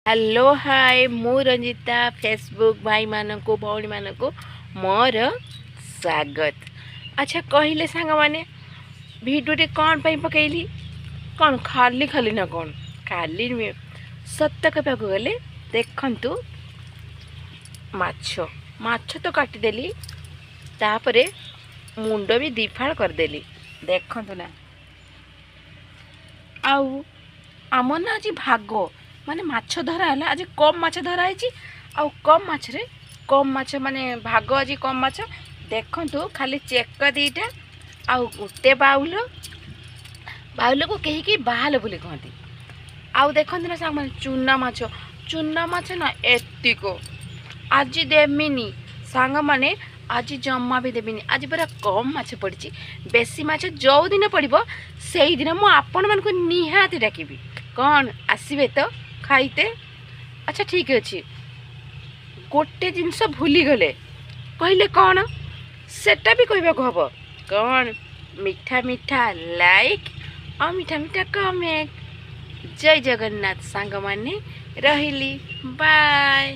Hello, ହାଏ, ମୁଁ Ranjita. Facebook ଭାଇମାନଙ୍କୁ, ଭଉଣୀମାନଙ୍କୁ ମୋର ସ୍ୱାଗତ। ଆଚ୍ଛା କହିଲେ ସାଙ୍ଗମାନେ, ଭିଡ଼ିଓଟି କ'ଣ ପାଇଁ ପକେଇଲି? କ'ଣ ଖାଲି ଖାଲି ନା କ'ଣ? ଖାଲି ନୁହେଁ, ସତ କହିବାକୁ ଗଲେ ଦେଖନ୍ତୁ, ମାଛ ତ କାଟିଦେଲି, ତାପରେ ମୁଣ୍ଡ ବି ଦିଫାଳ କରିଦେଲି। ଦେଖନ୍ତୁ ନା, ଆଉ ଆମର ନା ଆଜି ଭାଗ ମାନେ ମାଛ ଧରା ହେଲା। ଆଜି କମ୍ ମାଛ ଧରା ହେଇଛି ଆଉ କମ୍ ମାଛରେ କମ୍ ମାଛ, ମାନେ ଭାଗ ଆଜି କମ୍ ମାଛ। ଦେଖନ୍ତୁ, ଖାଲି ଚେକ ଦୁଇଟା ଆଉ ଗୋଟେ ବାଉଲ। ବାଉଲକୁ କେହି କେହି ବାହାଲ ବୋଲି କହନ୍ତି। ଆଉ ଦେଖନ୍ତୁ ନା ସାଙ୍ଗମାନେ, ଚୁନା ମାଛ, ଚୁନା ମାଛ ନା ଏତିକ ଆଜି ଦେମିନି ସାଙ୍ଗମାନେ, ଆଜି ଜମା ବି ଦେବିନି। ଆଜି ପୁରା କମ୍ ମାଛ ପଡ଼ିଛି। ବେଶୀ ମାଛ ଯେଉଁଦିନ ପଡ଼ିବ, ସେଇଦିନ ମୁଁ ଆପଣମାନଙ୍କୁ ନିହାତି ଡାକିବି। କ'ଣ ଆସିବେ ତ ଖାଇତେ? ଆଚ୍ଛା, ଠିକ୍ ଅଛି। ଗୋଟେ ଜିନିଷ ଭୁଲିଗଲେ, କହିଲେ କ'ଣ, ସେଟା ବି କହିବାକୁ ହବ। କ'ଣ? ମିଠା ମିଠା ଲାଇକ୍ ଆଉ ମିଠା ମିଠା କମେଣ୍ଟ। ଜୟ ଜଗନ୍ନାଥ ସାଙ୍ଗମାନେ, ରହିଲି, ବାଏ।